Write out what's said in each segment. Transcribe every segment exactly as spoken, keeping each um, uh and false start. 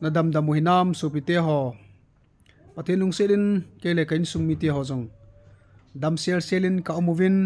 Nadamdam u hinam sopite ho. Pathen lungset in kei le ka insung mite ho jong damsel sel in ka um uvin,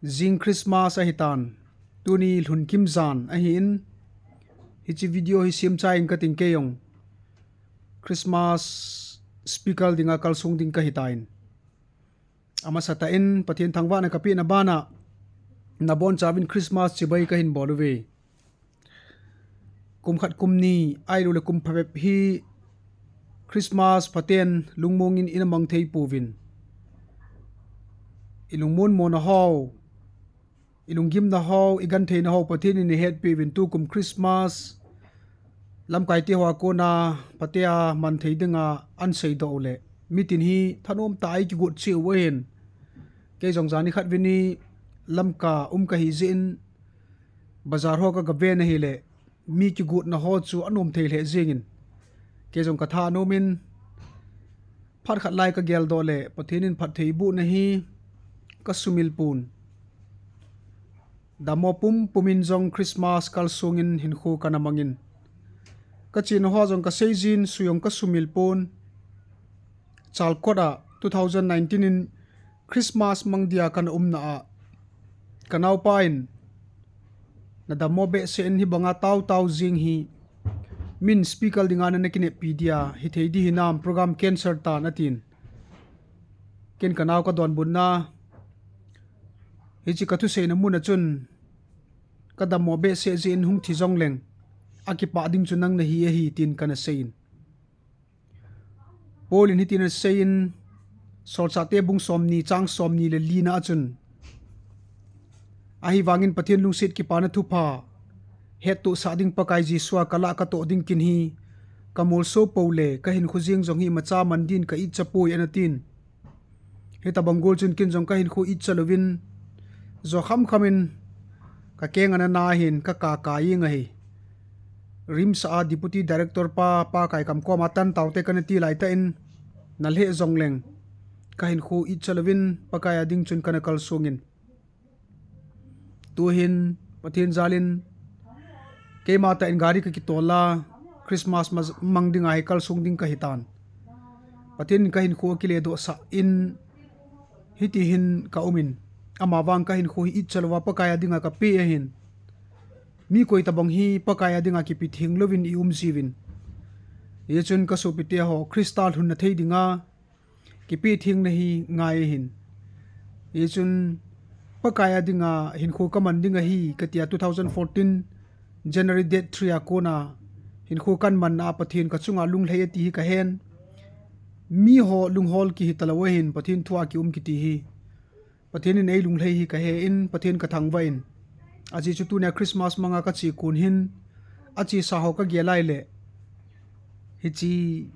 jing Christmas ahitan, tuni lhunkim jan ahin, hiche video hi semchai in kating kei jong Christmas speaker dinga kalsong ding kahitan. Amasatah in Pathen thangvahna kapehna bana, nabonchauvin Christmas chibai kahin bol uve. Kum khat kum ni, ahiloule kum phabep hi Christmas phaten lungmong in ina mang thei pouvin. I lungmon mona ho, i lunggimna ho, i gentheina ho Pathen in eihetpeh uvin, tukum Christmas lamkaite hoa kona phatea man thei dinga ahin seidoh uleh, mitin hi thanom tah a eikigot cheh u ahin. Kei jong jani khat vini Lamka um kahi jeh in, bazar ho kagaven ahileh, mi kigotna ho chu anom thei lheh jengin, kei jong katha anom in, phat khat lai kageldoh leh Pathen in phatthei eibohna hi kasumil pon. Dammo pumpum in jong Christmas kalsong in hinkho kana mangin, kachena ho jong kaseijin, sui jong kasumil pon. Chalkot a two thousand nineteen in Christmas mang dia kana umna a, kanaopa in, nadammo behseh in, hibanga taotao jeng hi min speaker dinga nana kineppi dia hithei ding hinam, program cancel tan atin. Ken kanao kadonbutna, hiche kathuseina muna chun, kadammo behseh jeh in hung thi jongleng, akipah ding chu nang nahi ahi tin kana seiyin. Paul in hitin aseiyin, Solchahte bung somni chang somni le lina a chun, ahivangin Pathen lungset kipana thupha hettohsah ding Pakai Jesu a kalah katoh ding kin hi, kamolso poule kahinkho jeng jong hi imacha man din ka itcha poi ana tin. Hitobang gol chun ken jong kahinkho itcha louvin, jo khamkham in kakeng ana na hin kakaka jeng ahi. RIMS a Deputy Director pa, Pa Kaikam koma tan taote kana ti laitah in, nalheh jongleng, kahinkho itcha louvin Pakai a ding chun kana kalsongin. Tuhin Pathen jalin, keima tah in gari kakitol a, Christmas ma-, mang dinga hi kalsong ding kahitan. Pathen in kahinkho akiledohsah in, hitihin ka umin, amavang kahinkho hi itcha louva Pakai a dinga kapeh ahin. Mi koitobang hi Pakai a dinga kipetheng louvin i um jiuvin. Hichun kasopite ho, Christa lhunna thei dinga kipethengna hi ngai ahin. Hichun Pakai a dinga hinkho kaman ding ahi katia two thousand fourteen January date three a kona hinkho kahin manna a Pathen kachunga lunglhai ati hi kahen. Miho lunghol kihi talou ahin, Pathen thua kium kiti hi. Pathen in eilunglhai hi kahen, Pathen kathangvah in. Ajeh chu tunia Christmas manga kache kon hin, achesa ho kagel a ahileh, hiche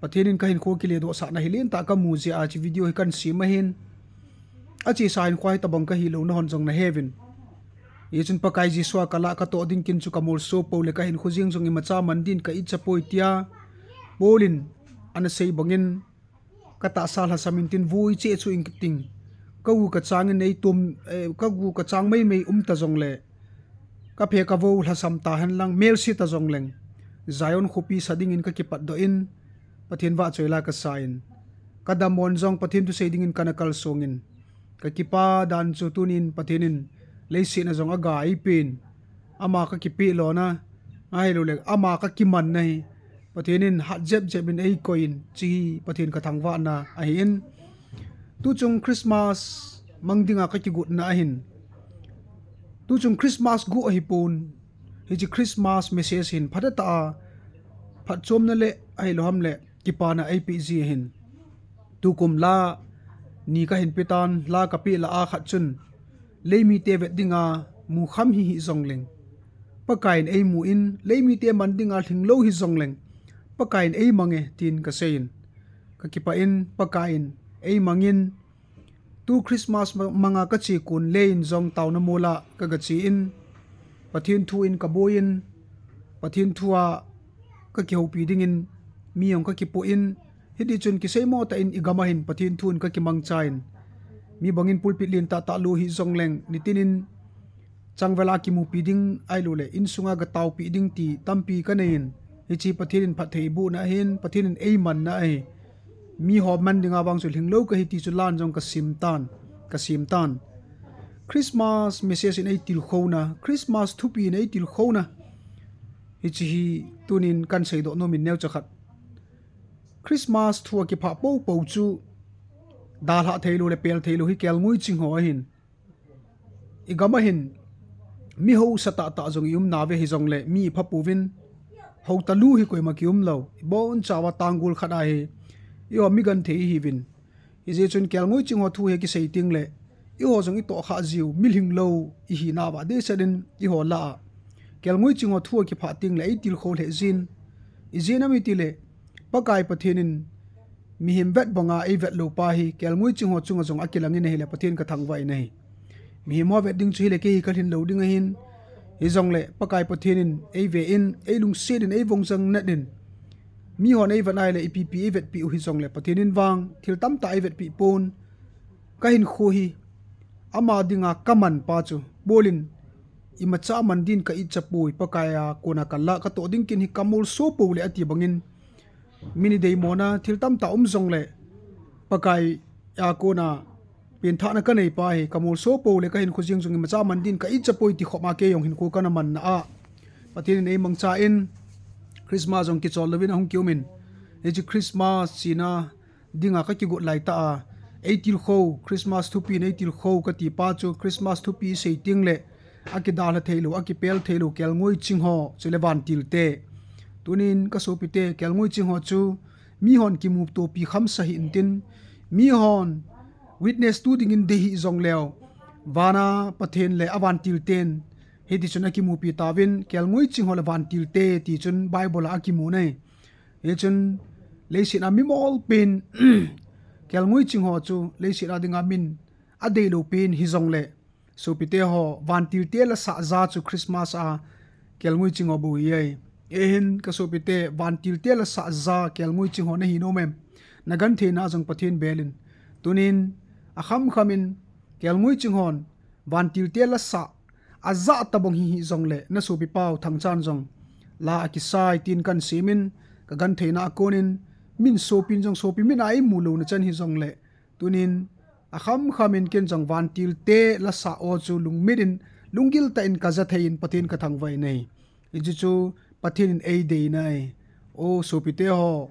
Pathen in kahinkho kiledohsahna hi lentah kamu jeh a hiche video hi kahin sem ahin. Achesa hinkho hitobang kahilouna hon jong naheuvin. Hichun Pakai Jesu a kalah katoh ding kin chu kamolso poule kahinkho jeng jong imacha man din ka itcha poi tia Paul in ana sei bangin, katahsa lhasam intin vui cheh chu inting, ka u kachang in eitom, eh, ka u kachang meimei umta jongleh, kaphe kavo lhasam tahen lang, melse ta jongleng, Zion khopi sa dingin kakipatdoh in, Pathen vahchoila kasan, kadammon jong Pathen thusei dingin kana kalsongin, kakipa dan chu tunin Pathen in leiset a jong aga eipen, ama kakipeh lona, ahilouleh ama kakimanna hi Pathen in hatjep jep in eikoiyin, hiche hi Pathen kathangvahna ahin. Tuchung Christmas mang dinga kakigotna ahin. Tuchung Christmas go ahipon, hiche Christmas message hin phatah a phatchomna le ahilou ham le kipana eipeh ji ahin. Tukum la ni kahin petan, la kapeh lah a khat chun, leimite vet dinga mukham hihih jongleng, Pakai in eimun, leimite man dinga lhinglou hijongleng, Pakai in eimange tin kaseiyin, kakipah in Pakai in eimangin, tu Christmas ma-, manga kache kon le in jong taona mola kagache in, Pathen thu in kaboiyin, Pathen thua kakihoupi dingin mi jong kakipoh in, hitichun kiseimo tah in igam ahin Pathen thu in kakimangchan, mi bangin pulpit lentah tah lo hijongleng, nitinin changvela kimupi ding ahilouleh insunga gataopi ding ti tampi kaneiyin, Hiche Pathen in phattheibohna ahin, Pathen in eimanna ahi. Miho man dinga vang chu lhinglou kahi ti chu la in jong kasim tan, kasim tan. Christmas message in eitilkhouna, Christmas thupi in eitilkhouna. Hiche hi tunin kahin seidoh nom in neocha khat. Christmas thu akiphah poupou chu dalhah theilou le pel theilou hi kelngoi ching ho ahin. Igam ahin, mi hausa tahtah jong ium nauve hijongle mi iphapouvin, hou talu hi koima kiumlou, ibonchauva tanggol khat ahi, eiho mi genthei ihiuvin. Hijeh chun kelngoi ching ho thu hi kisei tengle, eiho jong itohkhah jiu, mi lhinglou ihinauva deisah in eiho lah a kelngoi ching ho thu akiphah tengle eitilkhou lheh jin. Ijeh inem itile, Pakai Pathen in mihem vet banga eivet lou pa hi kelngoi ching ho chunga jong akilangin ahile Pathen kathangvah in ahi. Mihem ho vet ding chu hile kei hi kalhin lou ding ahin. Hijongle Pakai Pathen in eive in, eilungset in, eivongjang nat in, mihon eivet nai le ipipi eivetpeh u hijongle Pathen in vang thil tamtah eivetpeh pon. Kahinkho hi ama dinga kaman pa chu, Paul in, imacha man din ka itchapoi, Pakai a kona kalah katoh ding kin hi kamolso poule ati bangin, min ideimona thil tamtah um jongle Pakai a kona penthahna kanei pa hi kamolso poule kahinkho jeng jong imacha man din ka itchapoi ti khop a kei jong hinkho kana manna a Pathen in eimangchan Christmas jong kichol louvin ahung kiumin, hiche Christmas china dinga kakigot laitah a eitilkhou, Christmas thupi in eitilkhou kati pa chu Christmas thupi isei tengle akidalha theilou, akipel theilou kelngoi ching ho chule vantilte. Tunin kasopite, kelngoi ching ho chu mihon kimutopi khamsah hih intin, mihon witness tu dingin dei hih jongleu, vana Pathen le avantilten hitichun akimupi tauvin, kelngoi ching ho le vantilte tichun Bible a akimun ahi. Hichun leiset a mimol pen kelngoi ching ho chu leiset a dinga min adeilou pen hijongle, sopite ho, vantilte lasah ja chu Christmas a kelngoi ching ho bou ahi. Eihin kasopite, vantilte lasah ja kelngoi ching ho nahi nom em? Nagentheina jong Pathen belin. Tunin akhamkham in kelngoi ching hon vantilte lasah ajah tabang hi hijongle, nasopi pau Thangchan jong la akisai tin kahin semin, kagentheina a konin, min sopin jong sopi min a eimu louna chan hijongle, tunin akhamkham in ken jong vantilte lasah o chu lungmit in, lunggil tah in kaja thei in Pathen kathangvah in ahi. Hichu chu Pathen in eideina ahi. O sopite ho,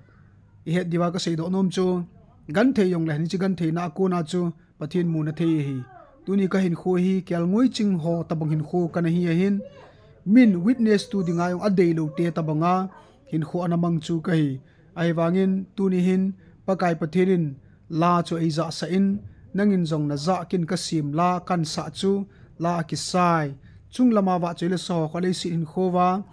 ihet diuva kaseidoh nom chu, genthei jongle hiche gentheina a kona chu Pathen muna thei ahi. Tuni kahinkho hi kelngoi ching ho tabang hinkho kana hi ahin, min witness tu dinga jong adeiloute tabanga hinkho ana mang chu kahi. Ahivangin tuni hin Pakai Pathen in la chu eijahsah in, nangin jong najah kin kasem la kahin sah chu, la akisai, chunglama vahchoi le sa ho, kho leiset hinkho uva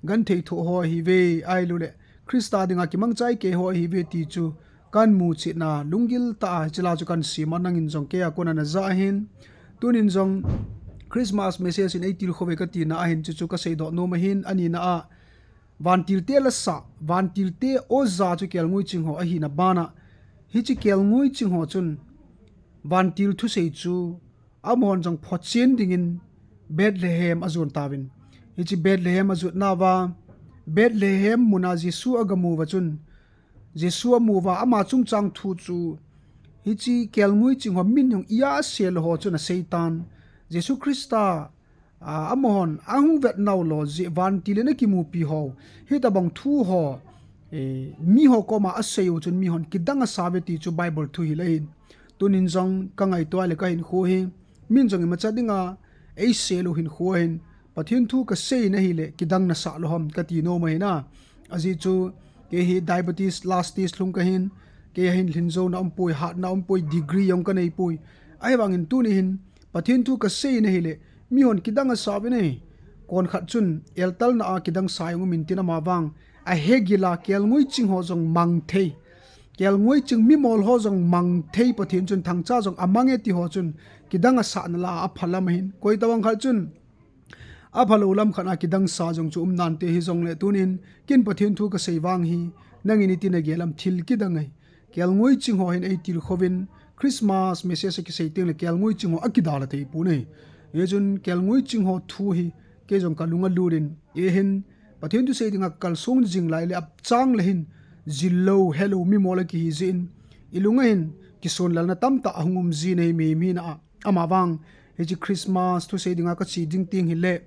genthei thoh ho ahiuve, ahilouleh Christa dinga kimangchai kei ho ahiuve ti chu kahin muchetna lunggil tah a hiche la chu kahin sem a, nangin jong keia kona najah ahin. Tunin jong Christmas message in eitilkhou uve katina ahin, chuchu kaseidoh nom ahin. Anina a, vantilte lasah, vantilte oja chu kelngoi ching ho ahina bana, hiche kelngoi ching ho chun vantil thusei chu amahon jong phochen dingin Bethlehem ajon tauvin. Hiche Bethlehem ajotnauva, Bethlehem muna Jesu agamu uva chun, Jesu amu uva ama chungchang thu chu hiche kelngoi ching ho min jong iya sel ho chun aseitan. Jesu Christa, a, amahon ahung vetnau lou jeh vantil in akimupi ho, hitabang thu ho, eh, miho koma asei u chun mihon kidang asauve ti chu Bible thu hilou ahin. Tunin jong kangaito a le kahinkho hi, min jong imacha dinga eisel u hinkho ahin, Pathen thu kaseina hile kidang nasah lou ham kati nom ahin a. Ajeh chu kei hi diabetes last stage lhung kahin, keiya hin lhinjouna umpoi, hatna umpoi, degree jong kaneipoi. Ahivangin tuni hin Pathen thu kaseina hile mihon kidang asauve. Konkhat chun eltalna a kidang sa jong umin tin, amavang ahegil a kelngoi ching ho jong mang thei, kelngoi ching mimol ho jong mang thei Pathen chun Thangcha jong amange ti ho chun kidang asahna la a aphalam ahin. Koitabang khat chun aphalou lam khat a kidang sa jong chu umnante, hijongle tunin ken Pathen thu kasei vang hi nangin iti nagel am? Thil kidang ahi. Kelngoi ching ho hin eitilkhouvin, Christmas message akisei tengle kelngoi ching ho akidalha theipon ahi. Hichun kelngoi ching ho thu hi kei jong kalung alut in, eihin Pathen thusei dinga kalsong jing lai le achang le hin jil lou, he lou, mimol a kihi jin, ilunga hin kisonlalna tamtah ahung um jin ahi mihem hina a. Amavang, hiche Christmas thusei dinga kache ding teng hile,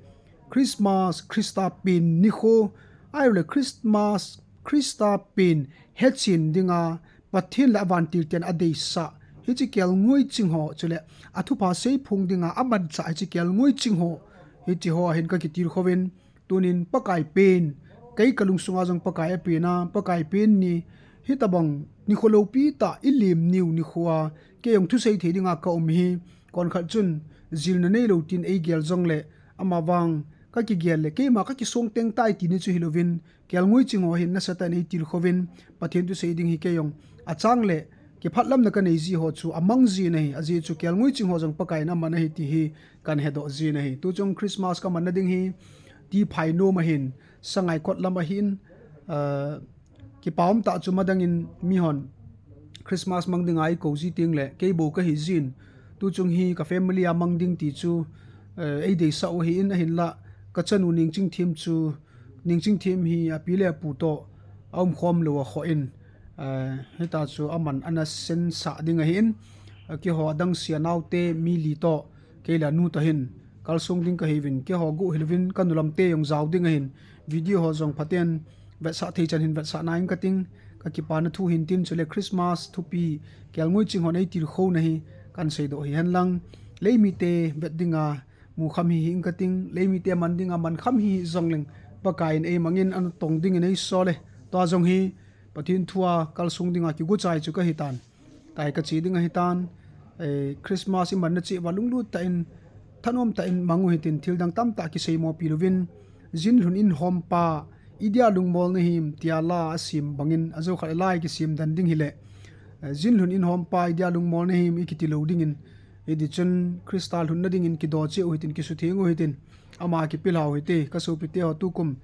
Christmas, Christa pen nikho, ahilou le Christmas, Christa pen hechen dinga Pathen le avantil ten adeisah hiche kelngoi ching ho, chule athupha seiphong dinga amanchah hiche kelngoi ching ho, hiche ho a hin kakitilkhouvin, tunin Pakai pen, kei kalungsunga jong Pakai apen a, Pakai pen ni, hitobang nikho loupi tah ilim niu nikho a, kei jong thusei thei dinga kaum hi, konkhat chun jilna neilou tin eigel jongle, amavang kakigel le keima kakisong teng tai ti ni chu hilouvin, kelngoi ching ho hin nasatah in eitilkhouvin, Pathen thusei ding hi kei jong achang le kiphatlamna kanei ji ho chu amang jin ahi, ajeh chu kelngoi ching ho jong Pakai in aman ahi ti hi kahin hedoh jin ahi. Tuchung Christmas kamanna ding hi, tiphai nom ahin, Sangaikot lam ahin, ah, kipa umtah chu madang in mihon Christmas mang dinga eikou ji teng le, kei bou kahi jin, tuchung hi ka family a mang ding ti chu, eh, eideisah u ahin, ahinla kachanu Nengchingthem chu, Nengchingthem hi api le apu toh aumkhom lou a khoh in, eh, hita chu aman ana sensah ding ahin, eh, keiho adangse anaote mi li toh, kei le anu toh hin kalsong ding kahiuvin, keiho guh hilouvin kanu lamte jong jao ding ahin, video ho jong phaten vetsah thei chan hin vetsah naing kating, kakipana thu hin tin, chule Christmas thupi kelngoi ching hon eitilkhouna hi kahin seidoh hihen lang, leimite vet dinga mukham hihih ing kating, leimite man dinga mankham hih jongleng, Pakai in eimangin anatong dingin eisol e. Tua jong hi Pathen thua kalsong dinga kiguchai chu kahitan, tai kache ding ahitan. Eh, Christmas imanna cheh uva lunglut tah in, thanom tah in mang u hitin, thildang tamtah kiseimopi louvin, jinlhun in hompa, idia lungmol nahim tia la asem bangin, ajou khat a la ikisem den ding hile, eh, jinlhun in hompa, idia lungmol nahim ikiti lou dingin, hitichun Christa lhunna dingin kido cheh u hitin, kisutheng u hitin, ama kipilhau hite. Kasopite ho, tukum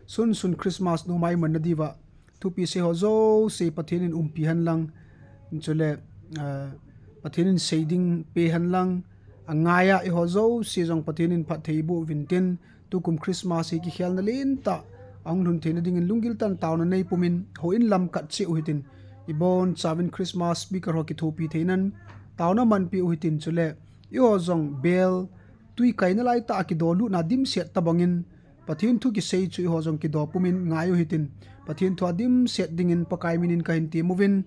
sunsun Christmas noma imanna diuva thupi sei ho jouse Pathen in umpi henlang, chule, ah, Pathen in sei ding pe henlang, angaiya eiho jouse jong Pathen in phatthei eiboh uvin tin, tukum Christmas hi kikhelna lentah ahung lhun theina dingin lunggil tah in taona neipum in, houin lam kat cheh u hitin, ibonchauvin Christmas speaker ho kithopi theinan taona manpi u hitin, chule eiho jong bel, twi kaina laitah a kidolutna dimset tobangin, Pathen thu kisei chu eiho jong kido pumin ngai u hitin, Pathen thu a dimset dingin Pakai minin kahin tem uvin,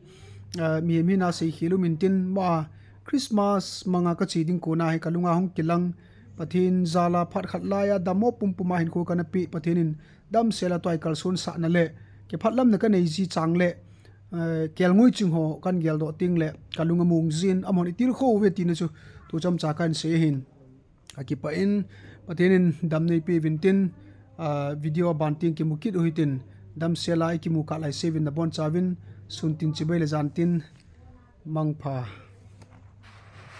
ah, mihem hina seikhel umin tin, mo a Christmas manga kache ding kona hi kalunga hung kilang, Pathen jal a phat khat laiya dammo pumpum a hinkho kana peh Pathen in damsel a tua hi kalsonsahna le kiphatlamna kanei ji chang le, eh, kelngoi ching ho kahin geldoh teng le kalung among jin, amahon itilkhou uve tina chu tu chomcha kahin sei ahin. Akipah in, Pathen in dam neipe uvin tin, ah, video aban teng kimu kit u hitin, damsel a ikimu kah lai seuvin nabonchauvin, sun tin chibai le jan tin, mangpha.